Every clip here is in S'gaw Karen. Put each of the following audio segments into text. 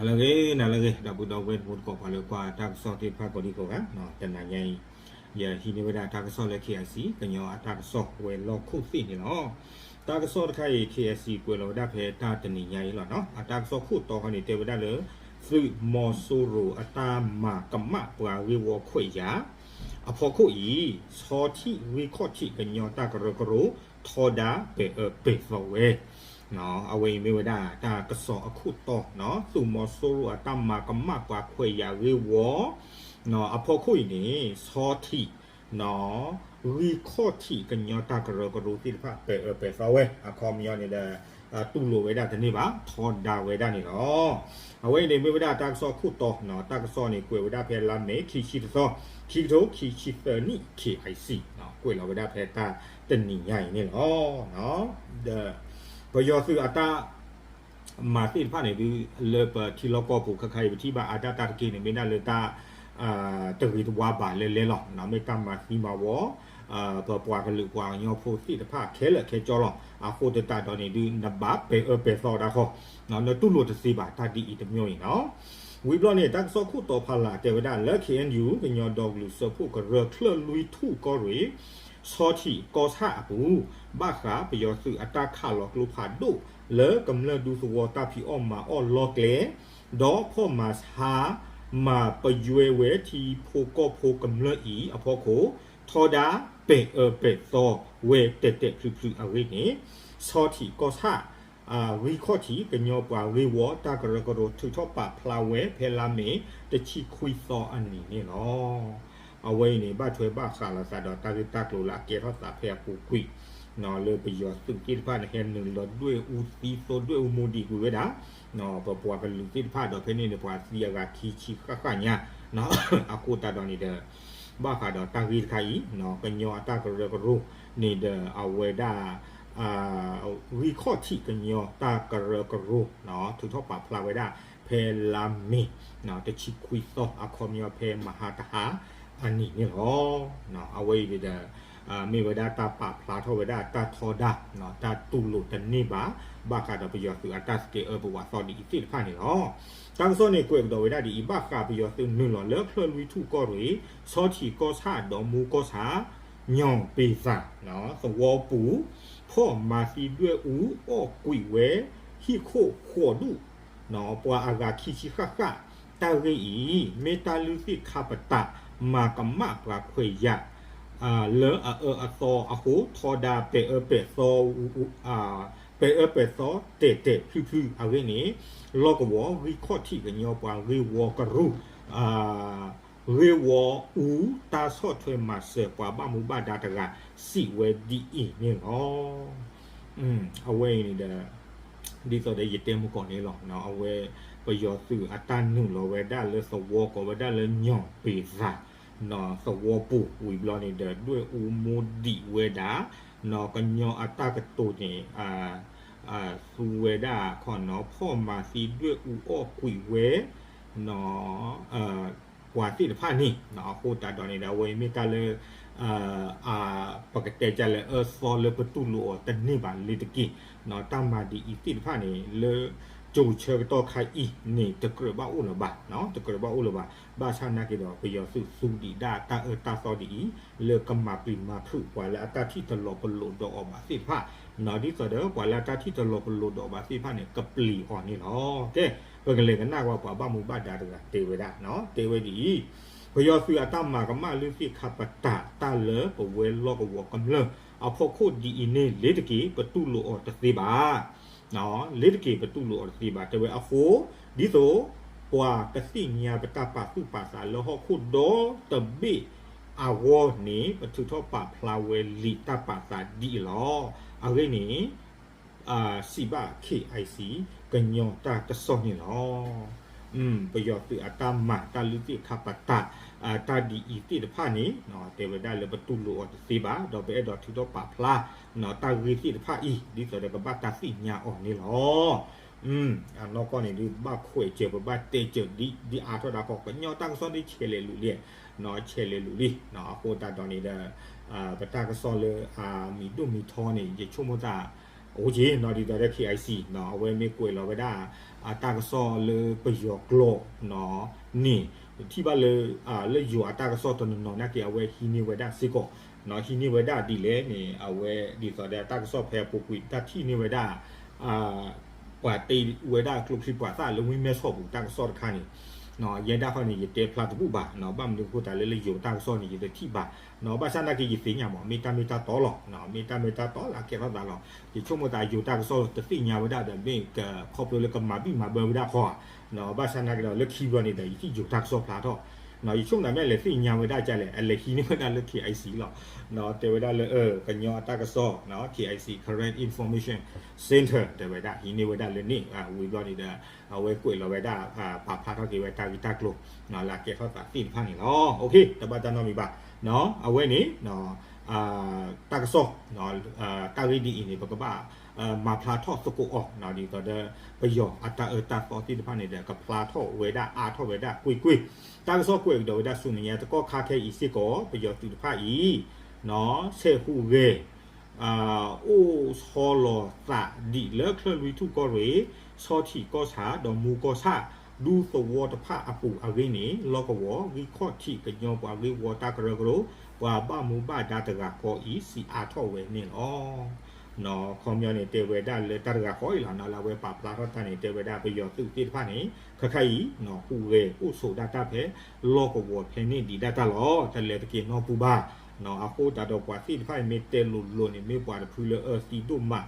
လၢအဂ့ၤ နၤလၢအဂ့ၤ ဒီပုၢ်ဒီဝဲၢ်တံၤသကိး ပှၤလၢကွၢ်တၢ်ကစီၣ်သ့ၣ်တဖၣ်ကိးဒံကိးဂၤ, တနၤညါအံၤ ယဟံးန့ၢ်ဝဲဒၣ်တၢ်ကစီၣ်လၢ K I C ကညီအတၢ်ကစီၣ်ဝဲၤလီၢ်ခိၣ်သ့ၣ်န့ၣ်လီၤ. တၢ်ကစီၣ်တခါအံၤ K I C ကွဲးလီၤဝဲဒၣ်ဖဲတၢ်တနံၤညါအံၤလီၤ. အတၢ်ကစီၣ်ခိၣ်တီခီန့ၣ် တဲဝဲဒၣ်လၢ သုးမီၤစိရိၤအတၢ်မၤကမၣ်ပှၤဂ့ၢ်ဝီခွဲးယာ် အဖီခိၣ်အံၤ ဆီထံးဂံၢ်ခီၣ်ထံးကညီတၢ်ကရၢကရိ ထီဒါပဲာ်အၢပဲာ်သီဝဲ အဝဲအံၤမ့ၢ်ဝဲဒၣ်တၢ်ကစီၣ်အခိၣ်တီ, သုးမီၤစိရိၤအတၢ်မၤကမၣ်ပှၤခွဲးယာ်ဂ့ၢ်ဝီ အဖီခိၣ်အံၤန့ၣ် ဆီထံး ဂံၢ်ခီၣ်ထံးကညီတၢ်ကရၢကရိသ့ၣ်တဖၣ် ပဲာ်အၢပဲာ်သီဝဲ အခီပညီန့ၣ်ဒီး တူၢ်လိာ်ဝဲဒၣ်တန့ၢ်ဘၣ် ထီဒါဝဲဒၣ်န့ၣ်လီၤ. အဝဲအံၤန့ၣ်မ့ၢ်ဝဲဒၣ်တၢ်ကစီၣ်ခိၣ်တီ, တၢ်ကစီၣ်န့ၣ်ကွဲးဝဲဒၣ်ဖဲလါမ့ၤ ခံဆံတသီ, ခံကထိခံဆံသၢနံၣ် K I C ကွဲးလီၤဝဲဒၣ်ဖဲတၢ်တနံၤညါအံၤန့ၣ်လီၤ. ဒီး ပယီၤသုးအတၢ်မၤသ့ၣ်တဖၣ်န့ၣ်ဒုး လၢပထံလီၢ်ကီၢ်ပူၤခါခါအံၤ ပထံၣ်ဘၣ်အါဒၣ်တၢ်တက့ၢ်န့ၣ် မ့ၢ်ဒၣ်လၢတၢ် တဂ့ၤတဝါဘၣ်လဲၣ်လဲၣ်လီၤ. မ့ၢ်တၢ်မၤသံမၤဝီ ပပှၤကလုာ်ပှၤကညီဖိသ့ၣ်တဖၣ်ခဲလၢာ်ခဲဆ့လီၤ. အဃိသတးဒီးန့ၣ်ဒုး နဘၣ်ပဲာ်အၢပဲာ်သီတၢ်ဃီ, နတူၢ်လိာ်တသ့ဘၣ်တၢ်ဒ်အံၤတမံၤအံၤလီၤ. ဝံၤဘျီန့ၣ် တၢ်ကစီၣ်ခိၣ်တီဖးလၢ်တဲဝဲဒၣ်လၢ K N U ကညီဒီကလုာ်စၢဖှိၣ်ကရၢ ချၢၣ်လွံၢ်ထူၣ်ကီၢ်ရ့ၣ် ဆီထံးကီၢ်ဆၣ်အပူၤ ဘၣ်ဃးပယီၤသုးအတၢ်ခးလီၤကျိဖးဒိၣ် လၢကမျၢၢ်ဒူသဝီတၢ်ဖံးအီၣ်မၤအီၣ်လီၢ်ကျဲ ဒီးဖီၣ်မၤဆါ မၤပယွဲဝဲထံဖိကီၢ်ဖိကမျၢၢ်အံၤအဖီခိၣ် ထီဒါပဲာ်အၢပဲာ်သီဝဲတဲာ်တဲာ်ဖျုးဖျုးအဂ့ၢ်န့ၣ် ဆီထံးကီၢ်ဆၣ် ဂံၢ်ခီၣ်ထံးကညီပှၤဂ့ၢ်ဝီတၢ်ကရၢကရိထုးထီၣ်ပာ်ဖျါဝဲဖဲလါမ့ၤတဆံခွံသီအနံၤန့ၣ်လီၤ. အဝဲအံၤန့ၣ် ဘၣ်ထွဲဘၣ်ဃးလိာ်သးဒီးတၢ်ဂ့ၢ်တၢ်ကျိၤလၢအကဲထီၣ်သးဖဲအပူၤကွံာ် လၢပယီၤသုးသ့ၣ်တဖၣ်န့ၣ် ဟဲနုာ်လီၤဒွဲၣ်အူသံသိဒွဲၣ်အူမူဒံးကွံာ်ဝဲဒၣ် ပပှၤကလုာ်သ့ၣ်တဖၣ်ဒီးဖဲန့ၣ်န့ၣ် ပှၤသံအဂၤခံဆံဃၣ်ဃၣ်ညါ အဃိသတးဒီးန့ၣ်ဒီး ဘၣ်ဃးဒီးတၢ်ဂ့ၢ်တခါအံၤ ကညီအတၢ်ကရၢကရိန့ၣ်ဒီးအဝဲဒၣ် ဂံၢ်ခီၣ်ထံးကညီတၢ်ကရၢကရိ ထုးထီၣ်ပာ်ဖျါဝဲဒၣ် ဖဲလါမ့ၤ တဆံခွံသီ အခီပညီဖဲမဟါတဟါအနံၤန့ၣ်လီၤ. အဝဲအံၤန့ၣ်ဒီး မ့ၢ်ဝဲဒၣ်တၢ်ပာ်ဖျါထီၣ်ဝဲဒၣ်တၢ်ထီဒါ တၢ်တူၢ်လိာ်တန့ၢ်ဘၣ် ဘၣ်ဃးဒီးပယီၤသုးအတၢ်သကဲးအၢပဝးသီဒ်အံၤသ့ၣ်တဖၣ်န့ၣ်လီၤ. တၢ်ကစီၣ်န့ၣ်ကွဲးကဒီးဝဲဒၣ်ဒ်အံၤ ဘၣ်ဃးပယီၤသုးနုာ်လီၤလၢချၢၣ်လွံၢ်ထူၣ်ကီၢ်ရ့ၣ် ဆီထံးကီၢ်ဆၣ်ဒီးမူကီၢ်ဆၣ် ညီၣ်ပ့ၤသး သဝီပူၤ ဖီၣ်မၤသံဒွဲၣ်အူအီၣ်ကွံာ်ဝဲ ဟံၣ်ခိၣ်ဃိးဒူၣ် ပှၤအဂၤခံဆံဃၣ်ဃၣ် တၢ်ဂ့ၢ်အံၤ မ့ၢ်တၢ်လုၢ်သ့ၣ်ခါပတာ် မၤကမၣ်ပှၤခွဲးယာ် လၢအအၢအသီအဃိ ထီဒါပဲာ်အၢပဲာ်သီ ပဲာ်အၢပဲာ်သီတဲာ်တဲာ်ဖျုးဖျုးအဂ့ၢ်န့ၣ် လီၢ်ကဝီၤဂံၢ်ခီၣ်ထံးကညီပှၤဂ့ၢ်ဝီကရူၢ် ဂ့ၢ်ဝီအူတၢ်ဆီၣ်ထွဲမၤစၢၤပှၤဘၣ်မူဘၣ်ဒါတဂၤ စံးဝဲဒ်အံၤန့ၣ်လီၤ. အဝဲအံၤန့ၣ်ဒီး ဒ်သိးဒီးယတဲမုၢ်ကီၢ်န့ၣ်လီၤ. အဝဲပယီၤသုးအတၢ်နုာ်လီၤဝဲဒၣ်လၢသဝီကိးဝဲဒၣ်လၢညီၣ်ပ့ၤသး သဝီပူၤဝံၤဘျီန့ၣ်ဒီး ဒွဲၣ်အူမူဒံးဝဲဒၣ် ကညီအတၢ်ကတိၤန့ၣ် သူဝဲဒၣ်ခီနီၤ ဖီၣ်မၤသံဒွဲၣ်အူအီၣ်ကွံာ်ဝဲ ပှၤသ့ၣ်တဖၣ်န့ၣ် အဃိသတးဒီးန့ၣ်ဒီး အဝဲအံၤမ့ၢ်တၢ်လၢ ပကတဲဒ်လဲၣ်အၢသီလၢပတူၢ်လိာ်အီၤတန့ၢ်ဘၣ်လ့ၤတက့ၢ်. တၢ်မၤဒ်အံၤသ့ၣ်တဖၣ်န့ၣ် လၢကၠိၤဆၢကတီၢ်ခါအံၤန့ၣ် တကြၢးဘၣ်အိၣ်လၢၤဘၣ်, တကြၢးဘၣ်အိၣ်လၢၤဘၣ်. ဘၣ်ဆၣ်နာ်က့ဒီး ပယီၤသုးသူဒံးဒၣ်တၢ်အၢတၢ်သီဒ်အံၤ လၢကမၤပျံၤမၤဖုးပှၤလၢအတၢ်ထံၣ်တလီၤပလိာ်ဒီးအီၤဘၣ်သ့ၣ်တဖၣ် ဒ်သိးဒီးပှၤလၢအတၢ်ထံၣ်တလီၤပလိာ်ဒီးအီၤဘၣ်သ့ၣ်တဖၣ်န့ၣ် ကပျံၤအီၤန့ၣ်လီၤ. ကဲ ပကလဲၤကနၣ်ဝဲပှၤဘၣ်မူဘၣ်ဒါတဂၤတဲဝဲဒၣ်, တဲဝဲဒ်အံၤ, ပယီၤသုးအတၢ်မၤကမၣ်လုၢ်သ့ၣ်ခါပတာ်တၢ်လၢပဝဲလီၢ်ကဝီၤကမျၢၢ်အဖီခိၣ်ဒ်အံၤန့ၣ် လ့ၤတက့ၢ် ပတူၢ်လိာ်အီၤတသ့ဘၣ် လ့ၤတက့ၢ် ပတူၢ်လိာ်အီၤတသ့ဘၣ် တဲဝဲအဃိ, ဒ်သိး ပှၤကသ့ၣ်ညါပတၢ်ပာ်သူၣ်ပာ်သးလၢဟီၣ်ခိၣ်ဒီတဘ့ၣ်အဂီၢ်န့ၣ် ပထုးထီၣ်ပာ်ဖျါဝဲလံာ်တၢ်ပာ်သးဒ်အံၤလီၤ. အဂ့ၢ်န့ၣ် စံးဘၣ် K I C ကညီတၢ်ကစီၣ်န့ၣ်လီၤ. ပယီၤသုးအတၢ်မၤတၢ်လုၢ်သ့ၣ်ခါပတာ် တၢ်ဒ်အံၤသ့ၣ်တဖၣ်န့ၣ် တဲဝဲဒၣ်လၢပတူၢ်လိာ်အီၤတသ့ဘၣ် ဒီးပအဲၣ်ဒိးထုးထီၣ်ပာ်ဖျါ တၢ်ဂ့ၢ်သ့ၣ်တဖၣ်အံၤ ဒ်သိးဒီးကဘၣ်တၢ်သ့ၣ်ညါအီၤန့ၣ်လီၤ. အနီၢ်ကီၢ်န့ၣ်ဒုး ဘၣ်ခွဲးစၢၤ ပဘၣ်တဲစၢၤဒ်အါထီၣ်ဒၣ်ဃီ ကညီတၢ်ကစီၣ်ဒ်ဆဲးလဲၤလူၤလံ, ဆဲးလဲၤလူၤလံ, အဃိသတးဒီးန့ၣ်ဒီး ပတၢ်ကစီၣ်လၢအမံၤဒိၣ်မံၤထီန့ၣ် ယဆိကမိၣ်သး အိၣ်က့ၤနီၤ ဒ်သိးဒီး KIC နီၤ အဝဲမ့ၢ်ကွဲးလီၤဝဲဒၣ် အတၢ်ကစီၣ်လၢပယီၤကျိာ်နီၤန့ၣ် ပထံၣ်ဘၣ်လၢ လၢယိၤအတၢ်ကစီၣ်တနီၤနီၤနာ်က့ အဝဲဟံးန့ၢ်ဝဲဒၣ်စ့ၢ်ကီး ဟံးန့ၢ်ဝဲဒၣ်ဒ်လဲၣ်န့ၣ် အဝဲဒ်သိးဒီးတၢ်ကစီၣ်ဖဲအပူၤကွံာ် တၢ်ထံၣ်န့ၢ်ဝဲဒၣ် ပှၤတ့ဝဲဒၣ်ကျိချံမျိာ်သၣ်လၢဝံမဲၢ်ဆီးပူၤတၢ်ကစီၣ်တခါန့ၣ် ယဲဒၣ်ဃီန့ၣ် ယတဲဖျါတဘူၣ်ဘၣ် ဘၣ်မနုၤအဃိသတးလၢ လၢယိၤတၢ်ကစီၣ်န့ၣ် ယတထံၣ်ဘၣ် ဘၣ်ဆၣ်နာ်က့ ယသ့ၣ်ညါမး မ့ၢ်တၢ်မ့ၢ်တၢ်တီလီၤ မ့ၢ်တၢ်မ့ၢ်တၢ်တီလၢအကဲထီၣ်သးလီၤ ယဆိကမိၣ်သးယိၤတၢ်ကစီၣ်တသ့ၣ်ညါဝဲဒၣ်ဒီး မ့ၢ်ကခီဖျိလၢကမၤဘံၣ်မၤဘၢဝဲဒၣ်ခီဧါ ဘၣ်ဆၣ်နာ်က့ဒီး လၢခံဘျီန့ၣ်ဒီး ယထံၣ်ယိၤတၢ်ကစီၣ်ဖျါထီၣ် ယဆိကမိၣ်သးမ့ၢ်လဲၤသ့ၣ်ညါဝဲဒၣ်ကလဲၣ် အလဲၤဟံးန့ၢ်ဝဲဒၣ်လၢ KIC လီၤ တဲဝဲဒၣ်လၢ ကညီအတၢ်ကစီၣ် KIC Karen Information Center တဲဝဲဒၣ် ဟံးန့ၢ်ဝဲဒၣ်လၢန့ၣ် ဝံၤဘျီန့ၣ်ဒီး အဝဲကွဲးလီၤဝဲဒၣ် ပာ်ဖျါထီၣ်က့ၤဝဲတၢ်ဂ့ၢ်တၢ်ကျိၤ လၢအကဲထီၣ်သးသ့ၣ်တဖၣ်န့ၣ်လီၤ တဘၣ်တၢ်နီတမံၤဘၣ် အဝဲန့ၣ် တၢ်ကစီၣ် တၢ်ဂ့ၢ်ဒ်အံၤန့ၣ် ပကဘၣ် မၤဖျါထီၣ်သကိးအီၤ ဒ်သိးဒီး ပယီၤအတၢ်အၢတၢ်သီသ့ၣ်တဖၣ်န့ၣ်ဒီး ကဖျါထီၣ်ဝဲဒၣ်အါထီၣ်ဝဲဒၣ်ကွ့ၢ်ကွ့ၢ် တၢ်ကစီၣ်ကွဲးကဒီးဝဲဒၣ်ဆူမဲာ်ညါ တကီၢ်ခါခဲအံၤစ့ၢ်ကီး ပယီၤသုးတဖၣ်အံၤ ဆဲးဟူးဂဲၤ အိၣ်ဆီလီၤသးဒံးလၢချၢၣ်လွံၢ်ထူၣ်ကီၢ်ရ့ၣ် ဆီထံးကီၢ်ဆၣ် ဒီးမူကီၢ်ဆၣ် ဒူသဝီတဖၣ်အပူၤအဂ့ၢ်န့ၣ် လီၢ်ကဝီၤ ဂံၢ်ခီၣ်ထံး ကညီပှၤဂ့ၢ်ဝီတၢ်ကရၢကရိ ပှၤဘၣ်မူဘၣ်ဒါတဂၤဃီအံၤ စံးအါထီၣ်ဝဲန့ၣ်လီၤ ခီပညီန့ၣ် တဲဝဲဒၣ်လၢတၢ်တဂၤဃီအံၤလီၤ လၢအဝဲပာ်ဖျါထီၣ်တၢ်န့ၣ် တဲဝဲဒၣ်ပယီၤသုးသ့ၣ်တဖၣ်န့ၣ် ခဲခါအံၤ ဟူးဂဲၤအိၣ်ဆိးဒၣ်တၢ်ဖဲ လီၢ်ကဝီၤဖဲန့ၣ်ဒံးဒၣ်တၢ်လီၤ တလဲၤတက့ၤနီတပူၤဘၣ် အဃိသတးဒီးပှၤသ့ၣ်တဖၣ်အံၤမ့ၢ်တဲလိၤလိၤန့ၣ် မ့ၢ်ပှၤတဖုလၢအၢသံဒိၣ်မး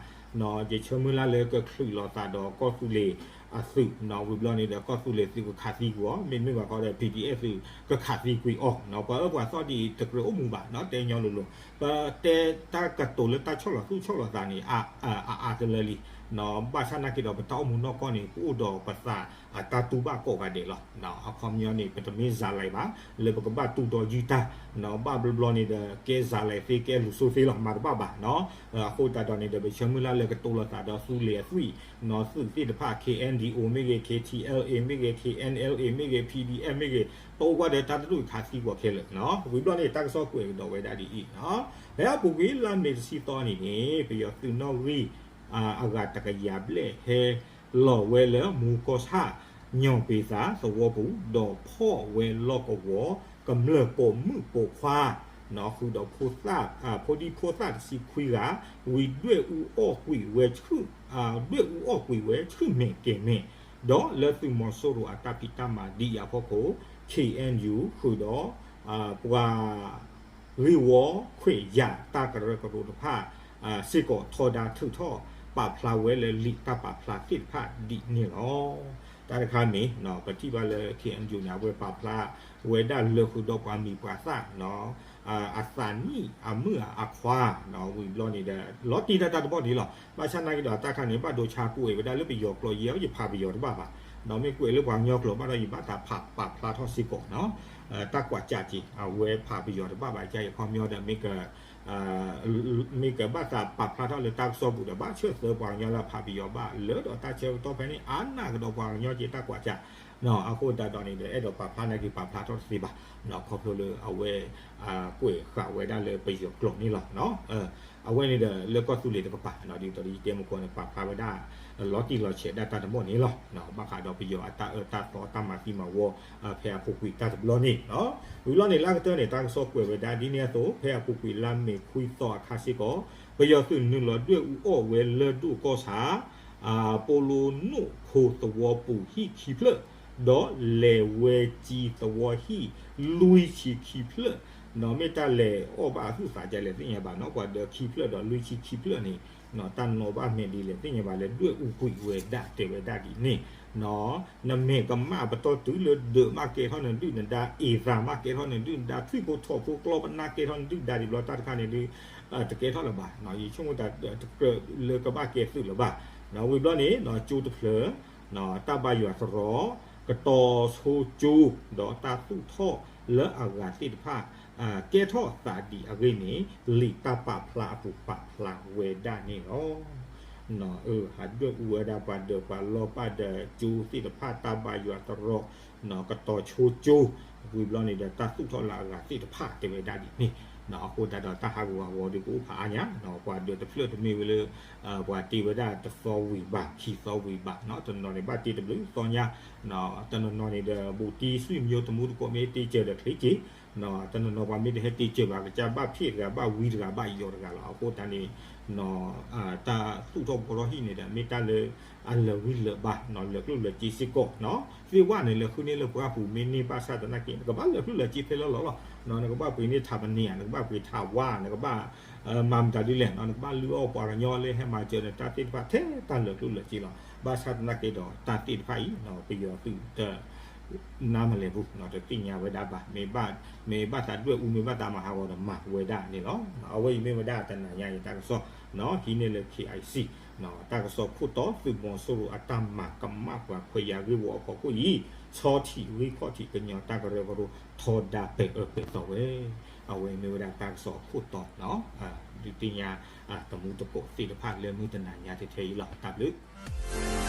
ယဆၢမုၢ်လၢ်လၢကချုးလိာ်သးဒီးကီၢ်သူလ့ၤအသုး ဝံၤဘျီန့ၣ်ဒီး ကီၢ်သူလ့ၤသုးကခးသံကွံာ်အီၤ မ့တမ့ၢ်ဘၣ်ဃီဒီး PDF သုးကခးသံကွံာ်အီၤ ပှၤအၢပှၤသီဒ်အံၤ တကြၢးအိၣ်မူဘၣ် တဲညီလိၤလိၤ ပတဲတၢ်ကတိၤလၢတၢ်ဆီၣ်လီၤသူၣ်ဆီၣ်လီၤသးန့ၣ် အအါတလၢလံ ဘၣ်ဆၣ်နာ်က့ဒီး ပတၢ်အိၣ်မူနီၢ်ကီၢ်န့ၣ် ပအိၣ်ဒီးပသးအတၢ်တူၢ်ဘၣ်ကိးဂၤဒဲးလီၤ အခီပညီန့ၣ် ပတမ့ၢ်စၤလၤဘၣ် လၢပကဘၣ်တူၢ်ဒီးယုၢ်တၢ် ဘၣ်ဘျီဘျီန့ၣ်ဒီး ကဲစၤလၤသ့ ကဲလူၤစိသ့လီၤ မၤတဘၣ်ဘၣ် အဃိသတးဒီးန့ၣ်ဒီး ပဆၢမုၢ်လၢ်လၢကတိၤလိာ်သးဒီးသူလ့ၤအသွံၣ် သုးသ့ၣ်တဖၣ် KNDO မ့ၢ်ဂ့ၤ KTLA မ့ၢ်ဂ့ၤ KNLA မ့ၢ်ဂ့ၤ PDF မ့ၢ်ဂ့ၤ တအိၣ်ကွၢ်ဒီးတၢ်တဒူၣ်ခးသံကွံာ်ခဲလၢာ် ဝံၤဘျီန့ၣ် တၢ်ကစီၣ်ကွဲးကဒီးဝဲဒၣ်ဒ်အံၤ ဖဲအပူၤကွံာ်လါမ့ၤတဆံသီန့ၣ်န့ၣ် ပယီၤသုးနီၣ်ဂံၢ် အဂၤတကယၤဘျဲၣ်ဟဲလီၤဝဲလၢမူကီၢ်ဆၣ် ညီၣ်ပ့ၤသးသဝီပူၤ ဒီးဖီၣ်ဝဲလီၢ်ကဝီၤ ကမျၢၢ်ပိာ်မုၣ်ပိာ်ခွါ ဃုာ်ဒီး ဖိဒံဖိသၣ်တဆံခွံဂၤ ဝံၤဒွဲၣ်အူအီၣ်ကွံာ်ဝဲဆူၣ် ဒွဲၣ်အူအီၣ်ကွံာ်ဝဲဆူၣ်မဲာ်ကဲၤမဲာ် ဒီးလၢသုးမီၤစိရိၤအတၢ်ဖံးတၢ်မၤဒ်အံၤအဖီခိၣ် KNU ဃုာ်ဒီး ပှၤ ဂ့ၢ်ဝီခွဲးယာ်တၢ်ကရၢကရိတဖၣ် စ့ၢ်ကီးထီဒါထုးထီၣ်ပာ်ဖျါဝဲလၢလံာ်တၢ်ပာ်ဖျါသ့ၣ်တဖၣ်ဒ်န့ၣ်လီၤ. တၢ်တခါမ့ၢ် ပထံၣ်ဘၣ်လၢ KNU န့ၣ် အဝဲပာ်ဖျါဝဲဒၣ်လၢဃုာ်ဒီးပှၤမံၤပှၤသၣ် အသးနံၣ်အမုၣ်အခွါ ဝံၤဘျီန့ၣ်ဒီး လီၤတံၢ်တၢ်တၢ်တဘီန့ၣ်လီၤ. ဘၣ်ဆၣ်နာ်က့ဒီးတၢ်တခါန့ၣ် ဘၣ်ဒိဆါကွဲးဝဲဒၣ်လၢပယီၤကျိာ်ယဲ ယဖးပယီၤတဘၣ်ဘၣ်, ဒီးမ့ၢ်ကွဲးလၢပှၤကညီကျိာ်ဘၣ်ဒီး ယဘၣ်သးဖးပာ်ဖျါထီၣ်စ့ၢ်ကီး တၢ်ကွၢ်စၢ်က့ၤ အဝဲဖးပယီၤတဘၣ်ဘၣ် ကယဲၢ်ခီပညီဒီး မ့ၢ်က မ့ၢ်ကဘၣ်သးပာ်ဖျါထီၣ်လၢတၢ်ကစီၣ်ပူၤဒီး ဘၣ်ဆၢသၢပှၤကညီလၢအဖးပယီၤဘၣ် လၢဒီးတၢ်ဆၢကတီၢ်ဖဲန့ၣ် အါနၢ်ကဒီးပှၤကညီက့ၤတၢ်ကွၢ်စၢ် အဃိသတးဒီးန့ၣ်ဒီး အဲၣ်ဒိးပာ်ဖျါနာ်က့ၤ ပာ်ဖျါထီၣ်တသ့ဘၣ်, ခီဖျိလၢအဝဲ ကွဲးဃာ်ဝဲဒၣ်လၢပယီၤကျိာ်န့ၣ်လီၤ. အဝဲန့ၣ်ဒီး လၢကီၢ်သူလ့ၤတကပၤ ဒ်သိးဒီးယတဲမုၢ်ကီၢ်န့ၣ် ပာ်ဖျါဝဲဒၣ် လီၤတံၢ်လီၤဆဲးဒၣ်တၢ်တဘီန့ၣ်လီၤ. ဘၣ်ဃးဒီးပယီၤအတၢ်အၢတၢ်သီတၢ်မၤသံမၤဝီ ဖဲအပူၤကွံာ်တၢ်တဘျီန့ၣ် ဝံၤလီၤန့ၣ် လၢအကတၢၢ်န့ၣ် တၢ်ကစီၣ်ကွဲးဝဲဒၣ်ဒ်န့ၣ်အသိး ဖဲအပူၤကွံာ်လါမ့ၤခွံသီအခါစ့ၢ်ကီး ပယီၤသုးနုာ်လီၤဒွဲၣ်အူအီၣ်ဝဲလၢၢ်ဒိၣ်ကီၢ်ဆၣ် ပိလိနိၣ်ခိၣ်သဝီပူၤဟံၣ်ခံဖျၢၣ်, ဒီးလဲၤဝဲစံသဝီဟံၣ်လွံၢ်ဆံခံဖျၢၣ်, မ့ၢ်တၢ်လဲၤအီၣ်ဘၣ်အသူၣ်သးဒ်လဲၣ်သ့ၣ်ညါဘၣ်နီၤ, ပှၤဒၢးခံဖျၢၣ်ဒီးလွံၢ်ဆံခံဖျၢၣ်န့ၣ် တၢ်နီၤဘၣ်မဲာ်ဒ်လဲၣ်သ့ၣ်ညါဘၣ်လၢဒွဲၣ်အူကွံာ်ဝဲဒၣ်တဲဝဲဒၣ်ဒ်န့ၣ် နမဲာ်ကမၣ်ပတီၢ်တုၤလၢဒၢးမးကဲထီၣ်နဒုၣ်နဒါ အ့ၣ်သးမးကဲထီၣ်နဒုၣ်နဒါ ထွံၣ်ဖိထိးဖိကျီပနၢ်ကဲထီၣ်နဒုၣ်ဒါဒံးဘျီတၢ်တခါန့ၣ်ဒုး တကဲထီၣ်လၢၤဘၣ်, ယဆိကမိၣ်တကြၢးလၢကဘၣ်ကဲသုးလၢၤဘၣ်, ဝံၤဘျီန့ၣ် ကၠိတဖျၢၣ် တၢ်ဘါယွၤတရီ ကတီၤဆိကၠိ ဒီးတၢ်သူၣ်ထီၣ်လၢအဂၤသ့ၣ်တဖၣ် ကဲထီၣ်သးဒ်အဂ့ၢ်န့ၣ် လံာ်တၢ်ပာ်ဖျါအပူၤပာ်ဖျါဝဲဒၣ်န့ၣ်လီၤ. ဟးဒွဲၣ်အူဝဲဒၣ်ပှၤဒၢးပှၤလီၢ်ဘၣ်ဒီးကၠိသ့ၣ်တဖၣ် တၢ်ဘါယွၤတရီ ကတီၤဆိကၠိ ဝံၤဘျီန့ၣ်ဒီး တၢ်သူၣ်ထီၣ်လၢအဂၤသ့ၣ်တဖၣ်တဲဝဲဒၣ်ဒ်န့ၣ် အဃိသတးဒီးတၢ်ဟးဂူာ်ဟးဂီၤဒုးကအိၣ်ဖးအါညါ, ပှၤဒၢးတဖျၢၣ်တမ့ၢ်ဝဲလၢ ပှၤတ့ဝဲဒၣ်တသီဝံၤဘၣ် ခံသီဝံၤဘၣ်, တနီၤန့ၣ်ဘၣ်တ့တဘျုးသီညါ, တနီၤနီၤန့ၣ်ဒီး ဘူးတံၢ် ဆွေမျိုး တမူတကိး မ့ၢ်တ့စၢၤဒီးချ့က့ၤ, တနီၤနီၤပှၤမ့ၢ်တဟဲတ့စၢၤဘၣ် ကစၢ်ဘၣ်ဖ့ၣ်တဂၤ ဘၣ်ဝံတဂၤ ဘၣ်ယီၤတဂၤလီၤ. အဃိသတးန့ၣ် တၢ်သူၣ်ထီၣ်ဘှီထီၣ်ဟံၣ်န့ၣ်ဒီး မ့ၢ်တၢ်လၢအလၢာ်ဂံၢ်လၢာ်ဘါ, လၢာ်ကျိၣ်လၢာ်စ့စ့ၢ်ကီး, သ့ၣ်ဝဲန့ၣ် လဲၤဃုန့ၢ်လၢပှၢ်ပူၤ မ့ၢ်န့ၢ်ဘၣ်ဆၣ်သနာ်က့ နကဘၣ်လၢာ်ကျိၣ်လၢာ်စ့ဖဲလၢလီၤလီၤ, နကဘၣ်ပှ့ၤန့ၢ်ထးပနံၤဧါ, နကဘၣ်ပှ့ၤထးဝါ, နကဘၣ် မၤမတၤဒ်လဲၣ်, နကဘၣ်လုၢ်အီၣ်ပှၤကညီလၢဟဲမၤစၢၤနတၢ်သ့ၣ်တဖၣ် ထဲတၢ်လၢာ်ကျိၣ်လၢာ်စ့လီၤ. ဘၣ်ဆၣ်သနာ်က့ဒီး တၢ်သ့ၣ်တဖၣ်အံၤ ပယီၤသုးတ နါမလဲၤပူၤ တသ့ၣ်ညါဝဲဒၣ်ဘၣ်, မ့ၢ်ဘၣ်သးဒွဲၣ်အူ မ့ၢ်ဘၣ်သးမၤဟးဂီၤဒီးမၤဝဲဒၣ်န့ၣ်လီၤ. အဝဲအံၤမ့ၢ်ဝဲဒၣ်တနၤညါအံၤတၢ်ကစီၣ် ဟံးန့ၢ်လၢ K I C တၢ်ကစီၣ်ခိၣ်တီ သုးမီၤစိရိၤအတၢ်မၤကမၣ်ပှၤခွဲးယာ်ဂ့ၢ်ဝီအဖီခိၣ်အံၤ ဆီထံးဂံၢ်ခီၣ်ထံး ကညီတၢ်ကရၢကရိ ထီဒါပဲာ်အၢပဲာ်သီဝဲ, အဝဲအံၤမ့ၢ်ဝဲဒၣ်တၢ်ကစီၣ်အခိၣ်တီ ဒုးသ့ၣ်ညါ တမူတကိးသ့ၣ်တဖၣ်လၢမုၢ်တနၤညါထဲထဲအံၤလီၤ. တၢ်ဘျုး